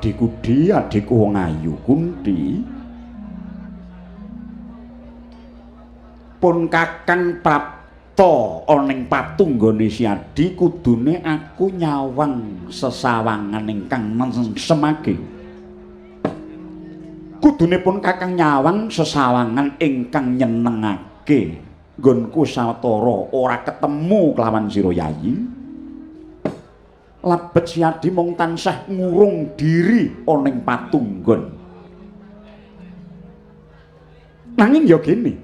Adhiku di, adhiku wong ayu Kunti. Pun Kakang prapta ana ing patunggone Siadi, kudune aku nyawang sesawangan ingkang nengsemake. Kudune pun Kakang nyawang sesawangan ingkang nyenengake. Nggonku sawetara ora ketemu kelawan sira Yayi. Lebet Siadi mung tansah ngurung diri ana ing patunggon. Nanging ya gene.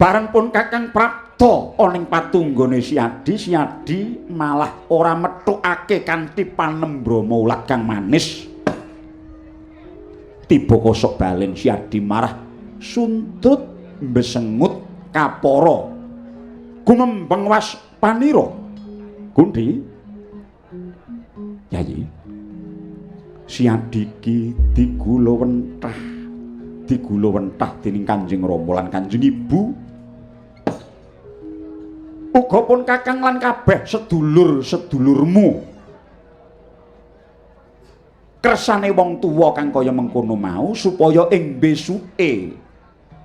Bareng pun Kakang prapta ana ing patunggone Siadi, Siadi malah ora methukake kanthi panembrama ulat kang manis. Tiba kosok balen Siadi marah suntut mbesengut kapara gumembeng was panira. Kunti Yayi, Siadi ki digula wentah, digula wentah dening Kanjeng Rama lan Kanjeng Ibu. Uga pun Kakang lan kabeh sedulur-sedulurmu. Kersane wong tuwa kang kaya mengkono mau supaya ing besuke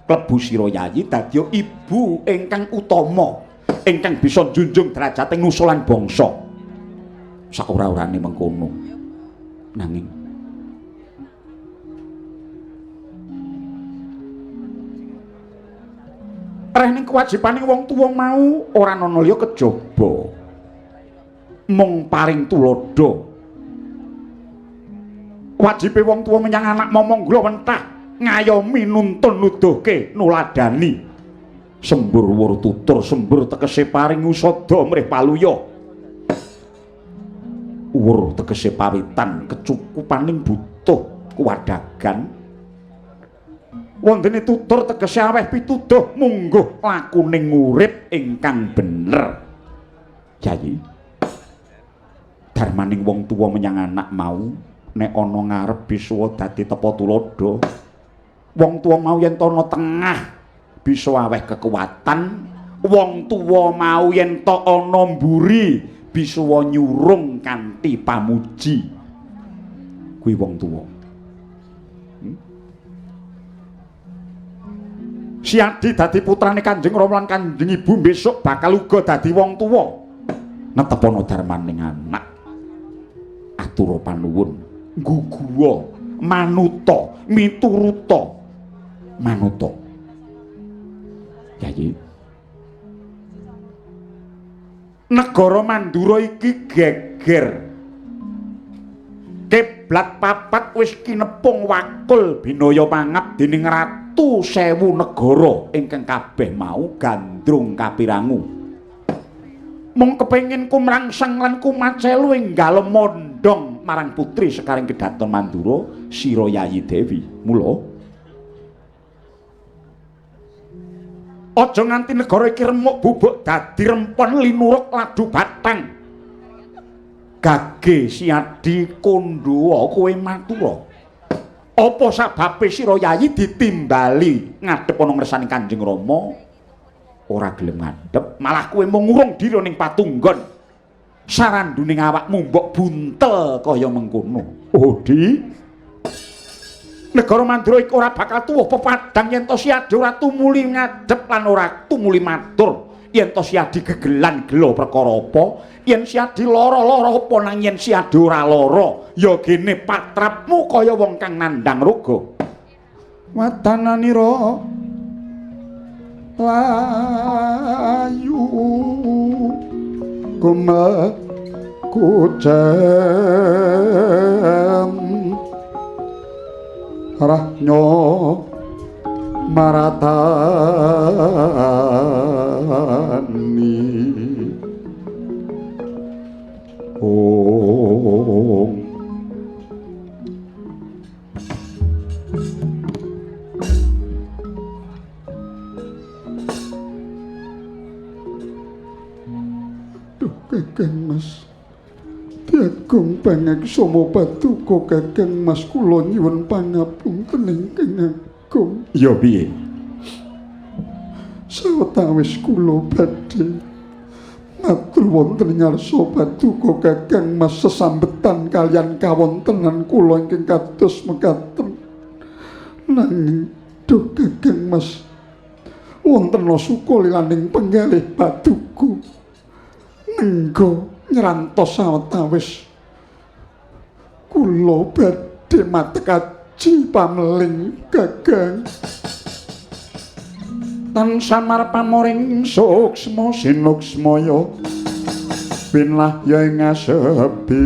klebu sira Yayi dadi ibu ingkang utama, ingkang bisa njunjung derajating nusa lan bangsa. Saora-orane mengkono. Nanging rehning kewajibane wong tuwa mau ora ana liya kejaba mung paring tuladha. Wajibe wong tuwa menyang anak momong gula wentah ngayomi nuntun nuduhke nuladani. Sembur wur tutur sembur tegese paring usada mrih paluya. Wur tegese pawitan kecukupaning butuh kuwadagan. Wontene tutur tegese aweh pituduh mungguh lakuning urip ingkang bener. Yayi, darmaning wong tuwa menyang anak mau nek ana ngarep bisa dadi tepa tuladha. Wong tuwa mau yen ana tengah bisa aweh kekuatan, wong tuwa mau yen ta ana mburi bisa nyurung kanthi pamuji. Kuwi wong tuwa. Siadi dadi putrane Kanjeng Rama lan Kanjeng Ibu besok bakal uga dadi wong tuwa. Netepono darmaning anak. Atura panuwun, ngguguwa, manuta, mituruta. Manuta. Yayi. Negara Mandura iki geger. Kiblat papat wis kinepung wakul binaya mangap dening Ratu Sewu Negara ingkang kabeh mau gandrung kapirangu. Mung kepengin kumrangsang lan kumacelu enggal mondhong marang putri sekaring kedaton Mandura sira Yayi Dewi. Mula aja nganti negara iki remuk bubuk dadi rempon linuruk ladu batang. Gage Siadi kondhuwa kowe matura. Apa sababe sira Yayi ditimbali ngadhep ana ngersane Kanjeng Rama? Ora gelem ngadhep, malah kowe mung ngurung diri ning patunggon. Saranduning awakmu mbok buntel kaya mengkono. Oh, Di. Negara Mandura iku ora bakal tuwuh pepadang yen to Siadi ora tumuli ngadhep lan ora tumuli matur. Yen to Siadi gegelan gela perkara apa, yen Siadi lara-lara apa, nang yen Siadi ora lara ya gene patrapmu kaya wong kang nandhang roga. Watananira layu kumekucem rahnyo maratani ong. Duh Kakang Mas, Diagung pangaksomo paduka Kakang Mas, kula nyuwun pangapunten ingkang agung. Ya piye? Sawetawis kula badhe Matur wonten ing ngarsa paduka Kakang Mas sesambetan kaliyan kawontenan kula ingkang kados mekaten. Nanging duh Kakang Mas, wonten suka lilaning penggalih paduka nengga nyrantos sawetawis kula badhe matek aji pameling Kakang. Tan samar pamoring suksma sinuksmaya pinlah ya ing asepi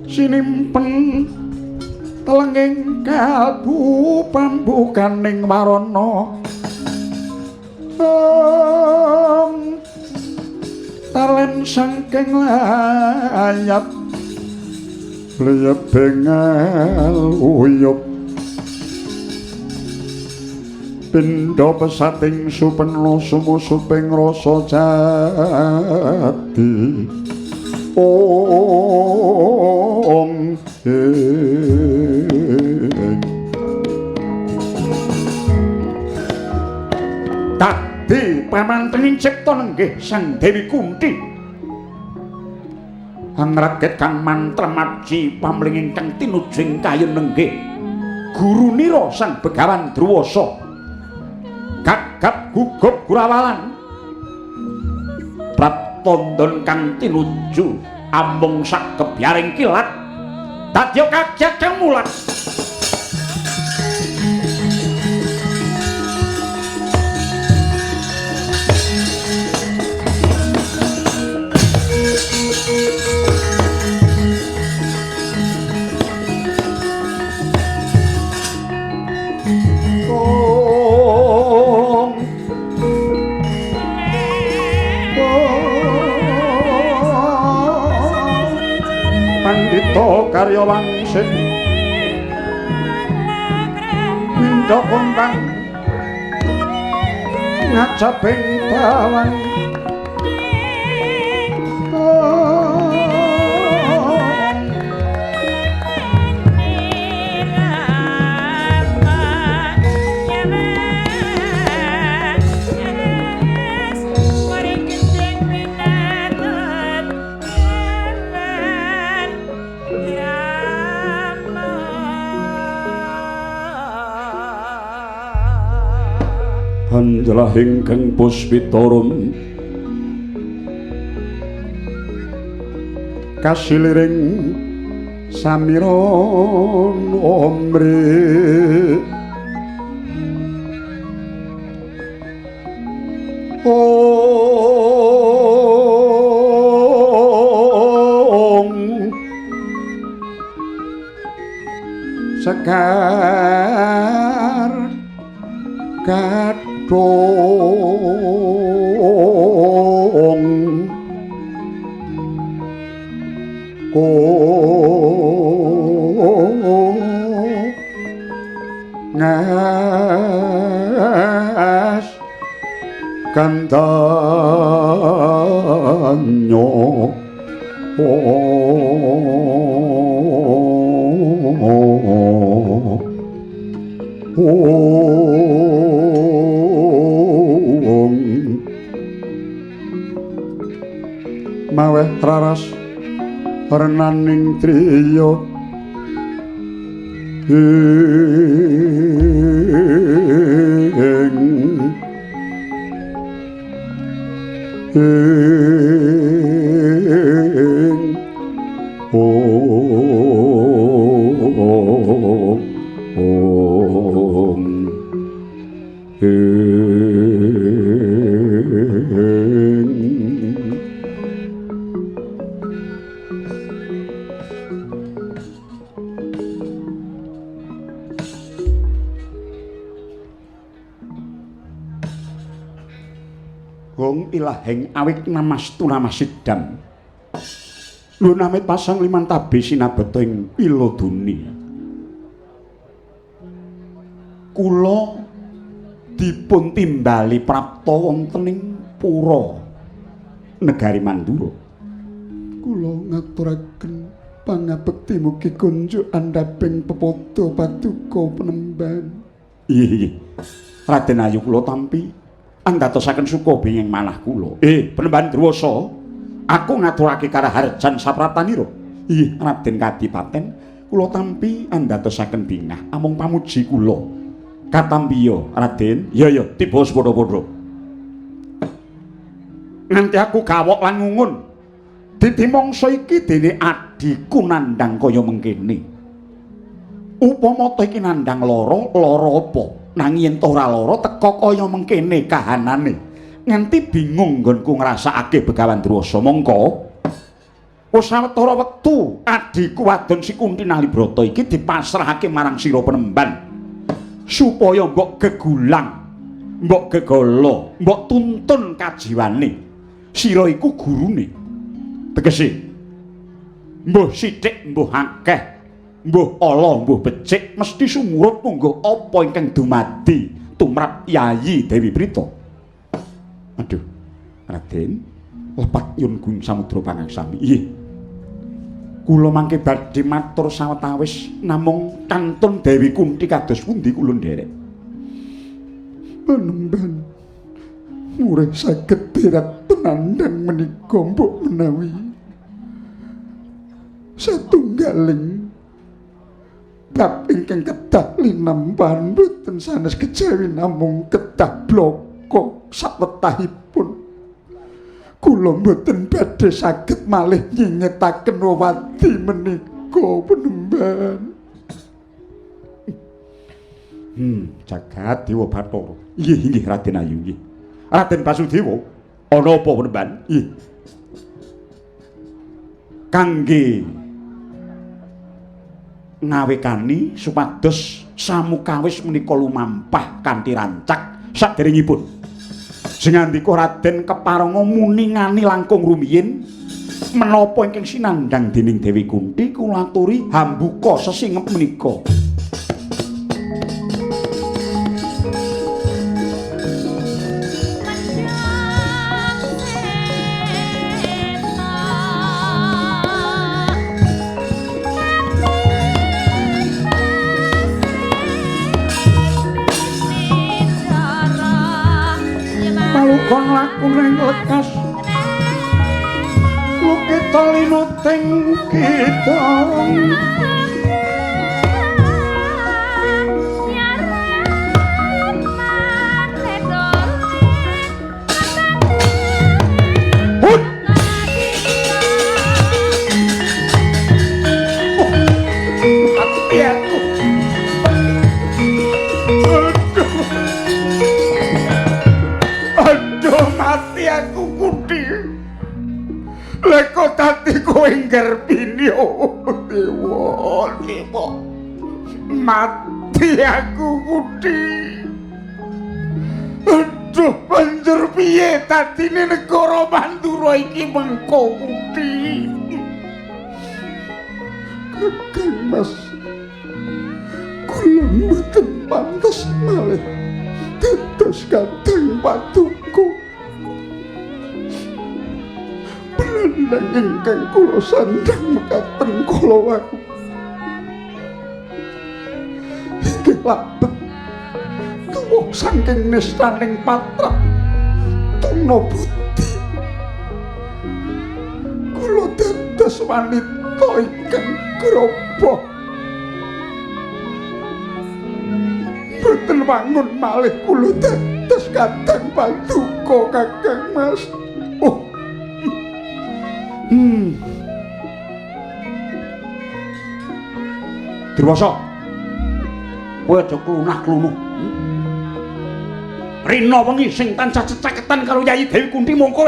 sinimpen telenging kalbu pambukaning warana talen saking layat leyebeng uyup pindha pesating supena sumusuping rasa jati. Om Dadi pamantening cipta nenggih Sang Dewi Kunti. Angraget kang mantra maji pamling ingkang tinuju ing kayun nenggih gurunira Sang Begawan Druwasa. Gagap gugup gurawalan praptandha kang tinuju amung sak gebyaring kilat dadya kaget kang mulat. Pandhita karya wangsit mindha kondang ngajabing tawang Anjelah ingkang puspitarum kasiliring samiron omri ong sekar kadung ko ngas kandanyo maweh raras renaning triya ing ing ong ing Gong ilaheng awik namastu namasidam. Nuwun amit pasang liman tabe sinabeta ing Wiladuni. Kula dipun timbali prapta wonten ing pura negari Mandura. Kula ngaturaken pangabekti mugi kunjuk andhaping pepada paduka penemban. Iya. Raden Ayu kula tampi Andadosaken suka binging manah kula. Penemban Druwasa, aku ngaturake karaharjan sapratanira. Inggih, Raden Kadipaten, kula tampi andadosaken bingah amung pamuji kula. Katampiya, Raden. Iya ya, tiba padha-padha. Nganti aku gawok lan ngungun. Dadi mangsa iki dene adhiku nandhang kaya mengkene. Upama ta iki nandhang lara, lara apa? Nanging yen ta ora lara teka kaya mengkene kahanane. Nganti bingung nggonku ngrasakake Begawan Druwasa. Mongko wis sawetara wektu adhiku wadon si Kunti Nalibrata iki dipasrahake marang sira penemban supaya mbok gegulang, mbok gegala, mbok tuntun kajiwane. Sira iku gurune. Tegese mbuh sithik mbuh akeh, mbuh ala mbuh becik mesti sumurup mungguh apa ingkang dumadi tumrap Yayi Dewi Prita. Aduh, Raden, lepat nyun gung samudra pangaksami. Inggih. Kula mangke badhe matur sawetawis namung kantun Dewi Kunti kados pundi kula nderek. Penemban murih saged berat penandang menika mbok menawi satunggaling bab ingkang kedah linampahan boten sanes kejawi namung kedah bloko sawetahipun. Kula mboten badhe saged malih nyingetaken wewadi menika penemban. Jagat Dewa Bathara. Inggih, inggih Raden Ayu nggih. Raden Basudewa, ana apa penemban? Nggih. Kangge ngawekani supados samukawis menika lumampah kanthi rancak saderengipun. Sing ngandika Raden keparanga muningani langkung rumiyin menapa ingkang sinandhang dening Dewi Kunti kula aturi hambuka sesingep menika. Malukon lakune lekas lukita linuting kidung. Hut! Ati aku. Aduh. Aduh, mati aku Kunti. Lek kok dadi kowe nggerbini, oh dewa, dewa. Mati aku Kunti. Aduh, banjur piye dadine negara Mandura iki mengko Kunti? Kakang Mas, kula mboten pantes malih dados kadang paduka. Penandang ingkang kula sandhang mekaten kala wau inggih labet tuwuh saking nistaning patrap tuna budi. Kula dados wanita ingkang groboh, boten wangun malih kula dados kadang paduka Kakang Mas. Oh. Druwasa, kowe aja klunah-klunuh. Rina wengi sing tansah cecaketan karo Yayi Dewi Kunti mung kowe.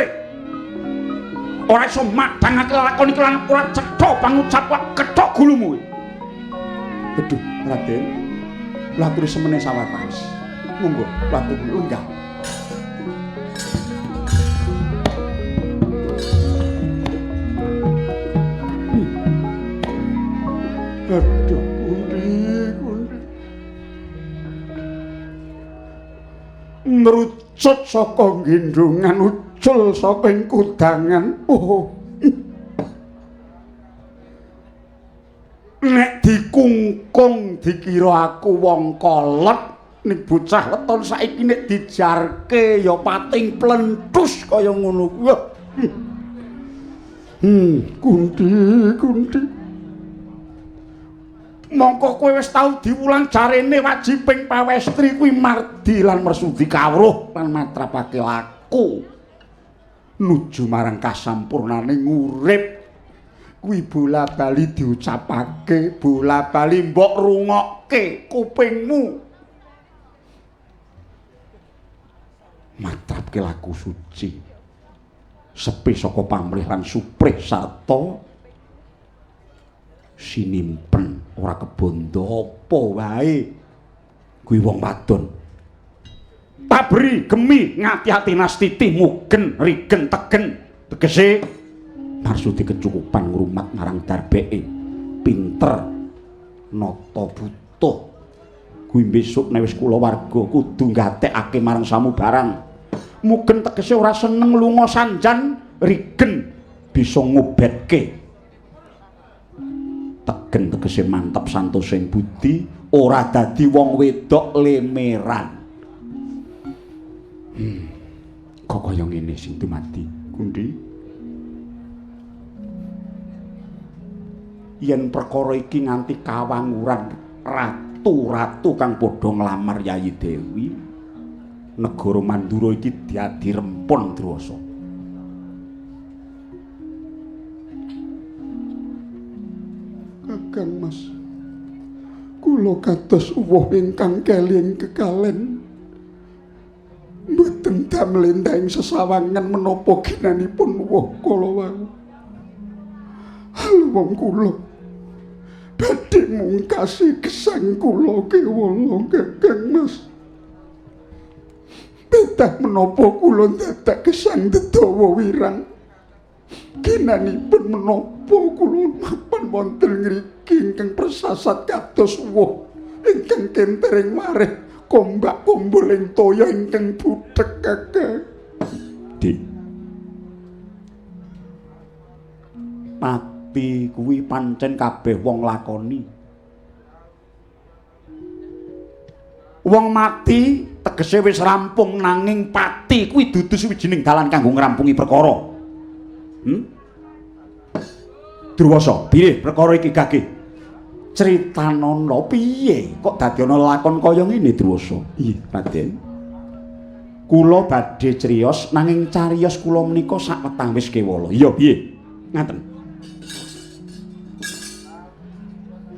Ora iso madhangake lelakon iki lan ora cetha pangucap kethok gulumu. Aduh, Raden. Kula aturi semene sawetawis. Monggo, kula aturi lenggah. Aduh, Kunti, Kunti. Ngrucut saka gendongan, ucul saka ing kudangan. Oh. Nek dikungkung dikira aku wong kolot, Ning bocah weton saiki nek dijarke ya pating plentus kaya ngono kuwi. Kunti, Kunti. Mongko kowe wis tau diwulang jarene wajibing pawestri kuwi mardi lan mersudi kawruh lan matrapake laku nuju marang kasampurnane urip. Kuwi bola-bali diucapake, bola-bali mbok rungokke kupingmu. Matrapke laku suci. Sepi saka pamrih lan suprih sarta sinimpen ora kebondo apa wae kuwi wong wadon. Tabri gemi ngati-ati nastiti mugen rigen tegen tegese marsudi kecukupan ngrumat marang darbeke pinter nata butuh. Kuwi besok nek wis kula warga kudu gatekake marang samubarang. Mugen tegese ora seneng lunga sanjan, rigen bisa ngobetke. Tegen tegese mantep santosing budi, ora dadi wong wedok lemeran. Kok kaya ngene sing dumadi, Kunti? Yen perkara iki nganti kawanguran ratu-ratu kang padha nglamar Yayi Dewi, negara Mandura iki dadi rempon Druwasa. Kakang Mas, kula kados uwoh ingkang keling kekalen. Mboten damel endah ing sesawangan menapa ginanipun uwoh kala wau. Wong kula badhe mungkasi gesang kula kewala Kakang Mas. Betah menapa kula dadak gesang dedawa wirang. Ginanipun menapa kula mapan wonten ngriki ingkang persasat kados uwoh ingkang kentering wareh kombak kumbul ing toya ingkang buthek Kakang. Dik. Pati kuwi pancen kabeh wong lakoni. Wong mati tegese wis rampung, nanging pati kuwi dudu suwijining dalan kanggo ngrampungi perkara. Druwasa, piye perkara iki gage? Critanana piye kok dadi ana lakon kaya ngene Druwasa? Iya, Raden. Kula badhe criyos nanging cariyos kula menika sak wetang wis kewala. Iya, piye? Ngaten.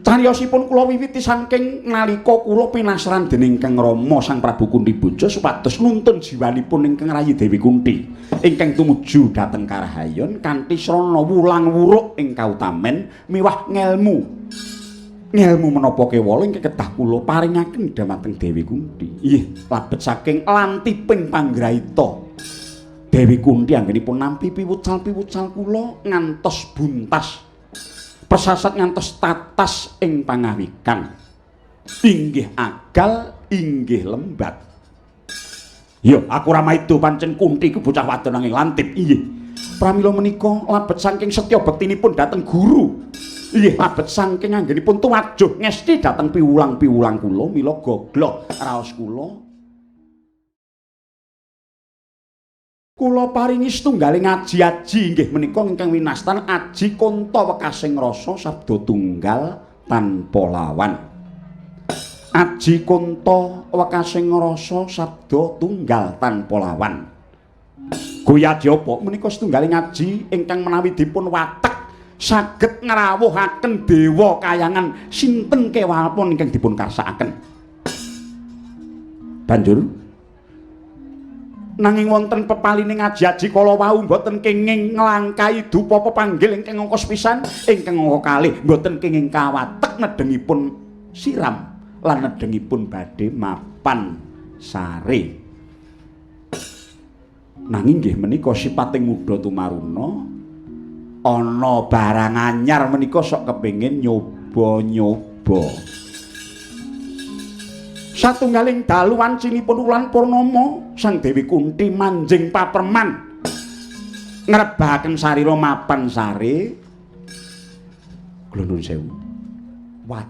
Cariyosipun kula wiwiti saking nalika kula pinasran dening Kang Rama Sang Prabu Kuntiboja supados nuntun jiwanipun ingkang rayi Dewi Kunti ingkang tumuju dhateng Karahayon kanthi srana wulang wuruk ing kautamen miwah ngelmu. Ngelmu menapa kewala ingkang kedah kula paringaken dhumateng Dewi Kunti. Inggih, labet saking lantiping panggraita Dewi Kunti anggenipun nampi piwucal-piwucal kula ngantos buntas. Persasat ngantos tatas ing pangawikan. Inggih agal, inggih lembat. Yo, aku ora maido pancen Kunti iku bocah wadon nanging lantip. Inggih. Pramila menika labet saking setya bektinipun dhateng guru. Inggih, labet saking anggenipun tuwajuh ngesti dhateng piwulang-piwulang kula mila gogloh raos kula. Kula paringi setunggaling aji-aji inggih menika ingkang winastan aji konta wekasing rasa sabda tunggal tanpa lawan. Aji konta wekasing rasa sabda tunggal tanpa lawan. Goyaji apa menika setunggaling aji ingkang menawi dipun watek saged ngrawuhaken dewa kayangan sinten kewalpun ingkang dipun karsakaken. Banjur nanging wonten pepalining aji-aji kala wau mboten kenging nglangkai dupa pepanggil ingkang angka sepisan, ingkang angka kalih mboten kenging kawatek nedengipun siram lan nedengipun badhe mapan sare. Nanging nggih menika sipating muda tumaruna ana barang anyar menika sok kepengin nyoba-nyoba. Satunggaling dalu wancinipun wulan purnama Sang Dewi Kunti manjing paperman ngrebahaken sarira mapan sare. Kula nuwun sewu. Wat.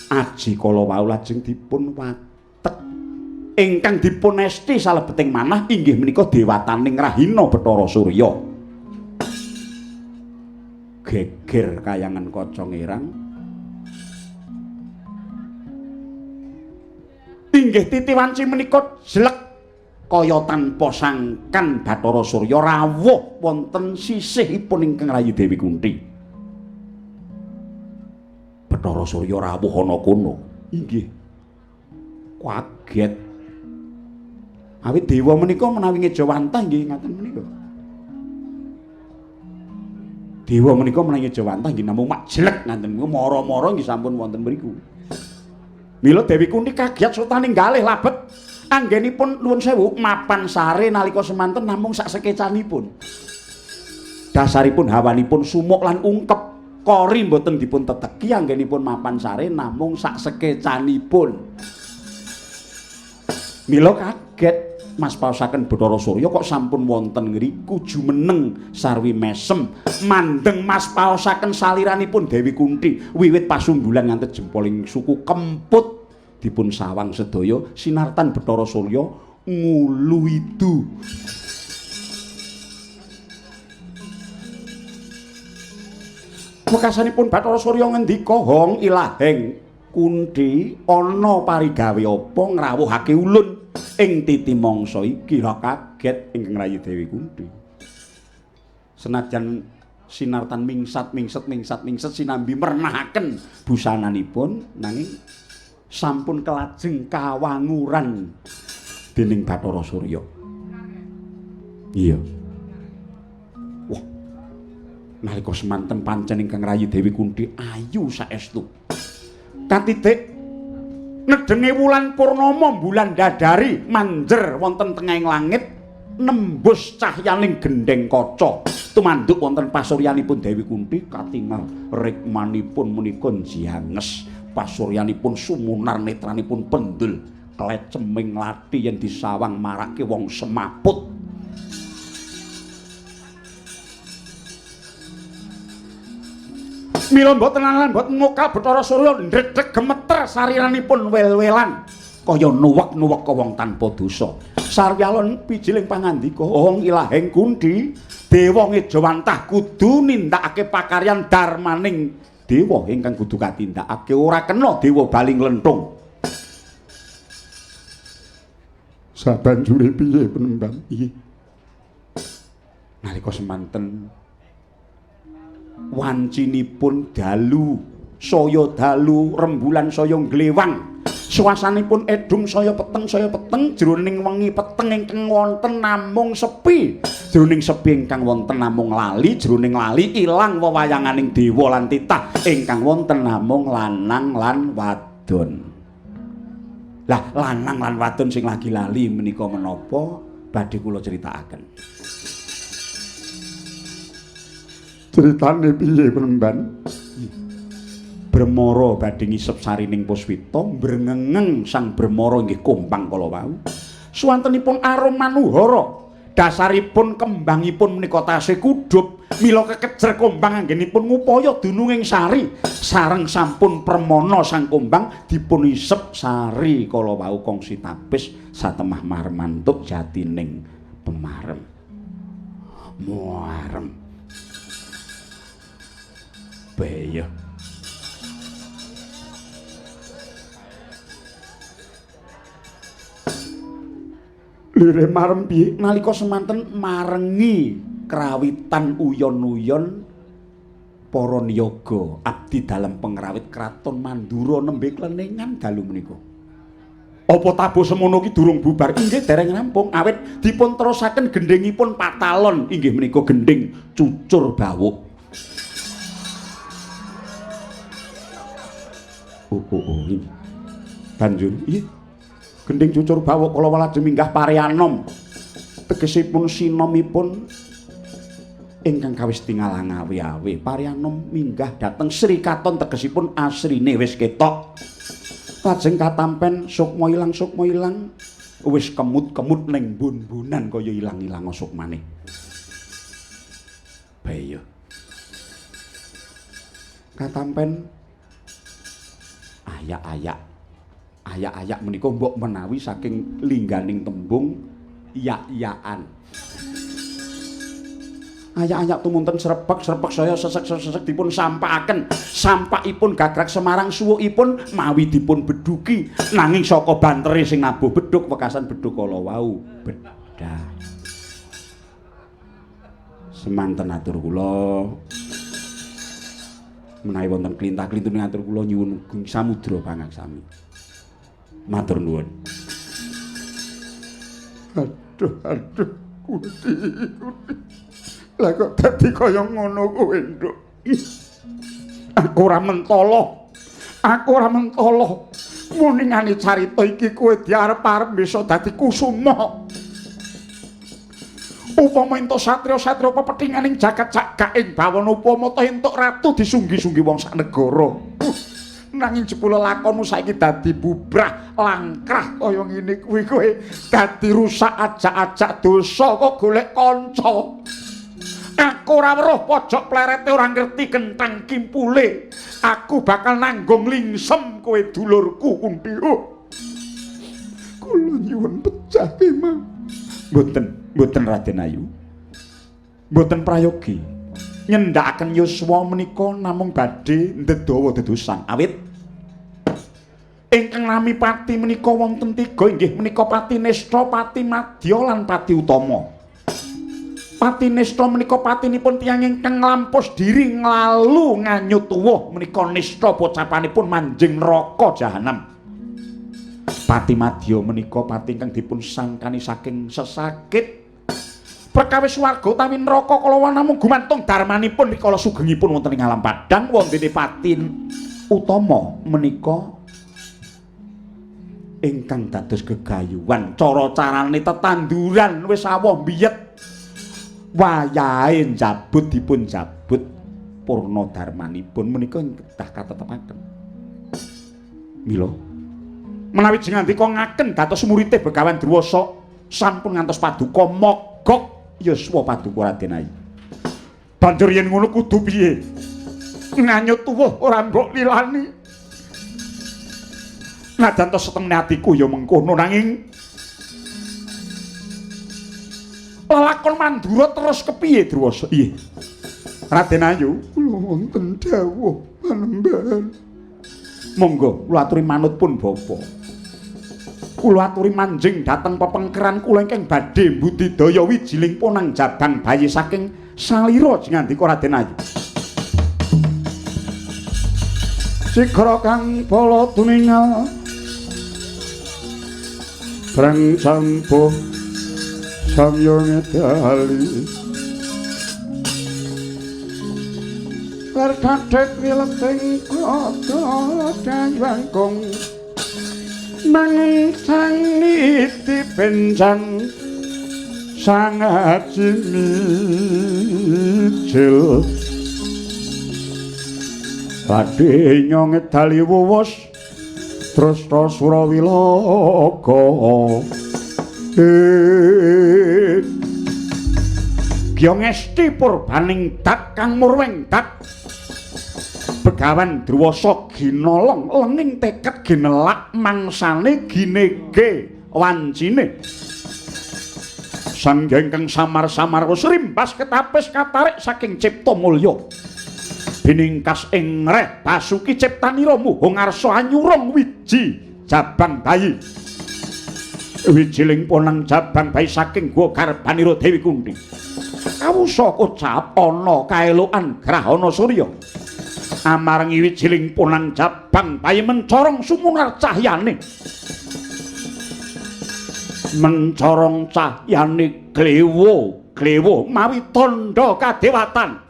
Aji kala wau lajeng dipun watek ingkang dipun esti salebeting manah inggih menika dewataning Rahina Bathara Surya. Geger kayangan kaca ngirang. Inggih titiwanci menika jelek kaya tanpa sangkan Bathara Surya rawuh wonten sisihipun ingkang rayi Dewi Kunthi. Bathara Surya rawuh ana kono. Inggih. Kaget. Awit dewa menika menawi ngejawantah nggih ngaten menika. Dewa menika menawi ngejawantah nggih namung mak jelek ngaten niku mara-mara nggih sampun wonten mriku. Mila Dewi Kunthi kaget sutaning galih labet anggenipun nuwun sewu mapan sare nalika semanten namung sak sekecanipun. Dasaripun hawanipun sumuk lan ungkep, kori mboten dipun teteki anggenipun mapan sare namung sak sekecanipun. Mila kaget mas paosaken Bathara Surya kok sampun wonten ngriku jumeneng sarwi mesem mandeng mas paosaken saliranipun Dewi Kunthi wiwit pasundulan nganti jempoling suku kemput dipun sawang sedaya sinartan Bathara Surya ngulu idu. Wekasanipun Bathara Surya ngendika, "Hong ilaheng Kunthi, ana parigawe apa ngrawuhake ulun ing titi mangsa iki?" Lah kaget ingkang rayi Dewi Kunthi. Senajan sinartan mingsat mingset mingsat mingset sinambi mernahaken busananipun nanging sampun kelajeng kawanguran dening Bathara Surya. Iya. Wah. Nalika semanten pancen ingkang rayi Dewi Kunthi ayu saestu. Katitik nedenge wulan purnama bulan dadari manjer wonten tengahing langit nembus cahyaning gendheng kaca tumanduk wonten pasuryanipun Dewi Kunthi katingal rikmanipun menika njianges pasuryanipun sumunar netranipun pendul kleceming lathi yen disawang marake wong semaput. Mila mboten lan mboten mokal Bathara Surya ndredeg gemeter sariranipun wel-welan kaya nuwek-nuwek wong tanpa dosa. Sarwi alon pijiling pangandika, "Hong ilaheng Kunthi, dewa ngejawantah kudu nindakake pakaryan darmaning dewa ingkang kudu katindakake, ora kena dewa bali nglenthung." Sabanjure piye penembang? Iya. Nalika semanten wancinipun dalu, saya dalu, rembulan saya nglewang. Suasanipun edung saya peteng jroning wengi peteng ingkang wonten namung sepi. Jroning sepi ingkang wonten namung lali, jroning lali ilang wewayanganing dewa lan titah ingkang wonten namung lanang lan wadon. Lah lanang lan wadon sing lagi lali menika menapa badhe kula critakaken. Critane piye penemban? Bremara badhe ngisep sarining Puswita, mbrengengeng sang Bremara inggih kompang kala wau. Suwantenipun arum manuhara, dasaripun kembangipun menika tasih kudhup, mila kekejer kombang anggenipun ngupaya dununging sari. Sareng sampun permana sang kombang dipun isep sari kala wau kongsi tapis satemah marmantuk jatining pemarem. Muarem. Beyo. Lire marem piye nalika semanten marengi krawitan uyon-uyon para niyaga abdi dalem pengrawit kraton Mandura nembe klenengan dalu menika. Apa tabuh semono ki durung bubar? Inggih dereng rampung awit dipun terusaken gendhingipun patalon inggih menika gendhing cucur bawuk. Oh, ini. Banjur iya. Gendhing cucur bawuk kala lajeng minggah pareanom. Tegesipun sinomipun ingkang kawis tingal awe-awe. Pareanom minggah dhateng Sri Katon tegesipun asrine wis ketok. Lajeng katampen sukma ilang wis kemut-kemut ning bun-bunan kaya ilang-ilang sukmane. Bayo. Katampen Ayak-ayak. Ayak-ayak menika mbok menawi saking lingganing tembung yak-yakan. Ayak-ayak tumunten srebek-srebek saya sesek-sesek dipun sampakaken. Sampakipun gagrak Semarang suwukipun mawi dipun beduki. Nanging saka bantere sing nabuh beduk wekasan beduk kala wau bedah. Semanten atur kula. Menawi wonten klintah-klintune atur kula nyuwun mugi samudra pangaksami. Matur nuwun. Aduh, aduh, Kunti, Kunti. Lah kok dadi kaya ngono kowe, Nduk? Aku ora mentala. Aku ora mentala. Muningane carita iki kowe diarep-arep bisa dadi kusuma. Upama entuk satriya-satriya pepethinganing jagat cagak ing bawana upama ta entuk ratu disunggi-sunggi wong sak negara. Nanging jebule lakonmu saiki dadi bubrah langkrah kaya ngene kuwi kowe dadi rusak ajak-ajak dosa kok golek kanca. Aku ora weruh pojok plerete ora ngerti kenthang kimpule. Aku bakal nanggung lingsem kowe dulurku Kunti. Oh. Kula nyuwun pecah kemah. Mboten, mboten Raden Ayu. Mboten prayogi. Nyendhakaken yuswa menika namung badhe ndedawa dedosan. Awit ingkang nami pati menika wonten tiga inggih menika Pati Nistha, Pati Madya lan Pati Utama. Pati nistha menika patinipun tiyang ingkang nglampus diri nglalu nganyut tuwuh menika nistha pocapanipun manjing neraka jahanam. Pati madya menika pati ingkang dipun sangkani saking sesakit perkawis swarga utawi neraka kala namung gumantung darmanipun rikala sugengipun wonten ing alam padhang. Wontene pati utama menika ingkang dados gegayuhan cara carane tetanduran wis awoh mbiyet wayahe njabut dipun jabut purna darmanipun menika kedah katetepaken. Mila menawi jengandika ngaken dados murite Begawan Druwasa sampun ngantos paduka mogok yuswa paduka Raden Ayu. Banjur yen ngono kudu piye? Nganyut tuwuh ora mbok lilani. Najan to setemene atiku ya mengkono nanging lelakon Mandura terus kepiye Druwasa? Iya. Raden Ayu, kula wonten dawuh panembahan. Monggo kula aturi manut pun bapa. Kula aturi manjing dhateng pepengkeran kula ingkang badhe mbudidaya wijiling ponang jabang bayi saking salira jengandika Raden Ayu. Sigra kang bala tuningal breng sampuh samya ngedali ler kadhet wileting kada dayangkung mangun sang niti benjang sang aji mijil badhe nyong ngedali wuwus Tresta Surawilaga. Gyongesti purbaning dat kang murwing dat Begawan Druwasa ginolong lenging tekad ginelak mangsane ginege wancine. Sang ingkang samar-samar wis rimbas ketapis katarik saking cipta mulya. Biningkas ing reh basuki ciptanira muhung arsa anyurung wiji jabang bayi. Wijiling ponang jabang bayi saking gua garbanira Dewi Kunti. Kawusa kocap ana kaelokan grahana surya. Amarengi wijiling ponang jabang bayi mencorong sumunar cahyane. Mencorong cahyane klewo, klewo mawi tandha kadewatan.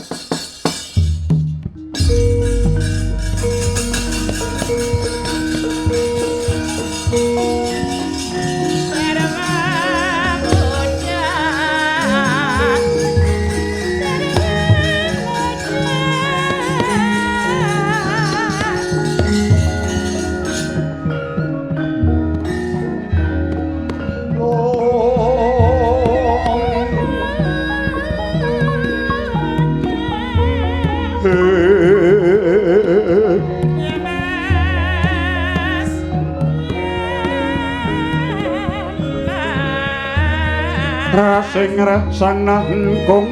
Rasing rasanankung.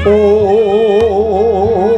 Oh.